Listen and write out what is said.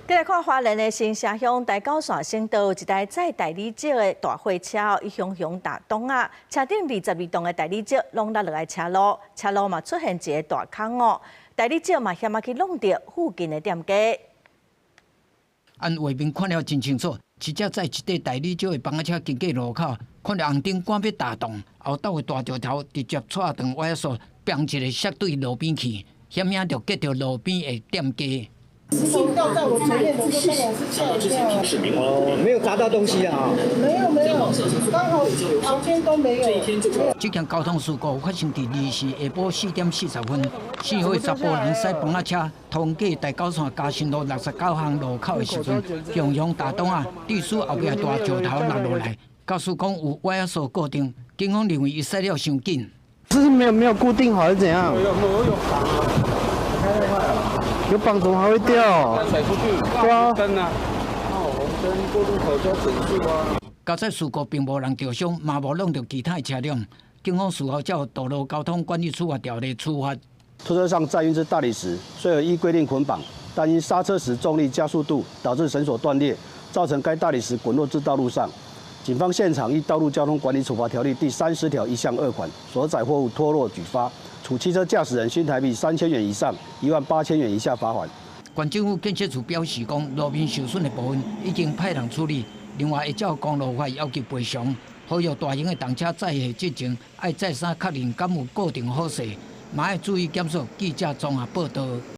繼來看花蓮的新社鄉台九線省道，一台載大理石的大貨車，伊雄雄踏擋仔，車頂22棟的大理石攏落落來車路，車路嘛出現一個大空哦，大理石嘛險仔去挵著附近的店家。按畫面看了真清楚，一隻載一塊大理石的房仔車經過路口，看著紅燈趕欲踏擋，後斗的大石頭直接掣斷歪仔索，砰一个摔對路邊去，險仔就擊著路邊的店家。掉在我前面的，就當然是嚇一跳。哦，沒有砸到東西啊？沒有沒有，剛好旁邊都沒有。這件交通事故發生佇24下晡4點40分，四歲查埔人駛房仔車通過台九線嘉新路69巷路口的時陣，雄雄踏擋仔，致使後壁大石頭落落來，駕駛講有歪仔索固定，警方認為伊駛了傷緊。是沒有固定好，還是怎樣？有有綁啊。有綁怎麼還會掉？甩出去，對啊。燈啊，紅燈過路口就要減速啊。駕駛事故並無人著傷，嘛無挵著其他的車輛。警方事後照道路交通管理處罰條例處罰。拖車上載運之大理石，雖有依規定捆綁，但因剎車時重力加速度導致繩索斷裂，造成該大理石滾落至道路上。警方現場依《道路交通管理處罰條例》第30條1項2款所載貨物脫落舉發，處汽車駕駛人新台幣3000元以上18,000元以下罰款。縣政府建設處表示，講路面受損的部分已經派人處理，另外會照公路法要求賠償。呼籲大型的重車載貨之前，愛再三確認敢有固定好勢，嘛愛注意減速。記者綜合報道。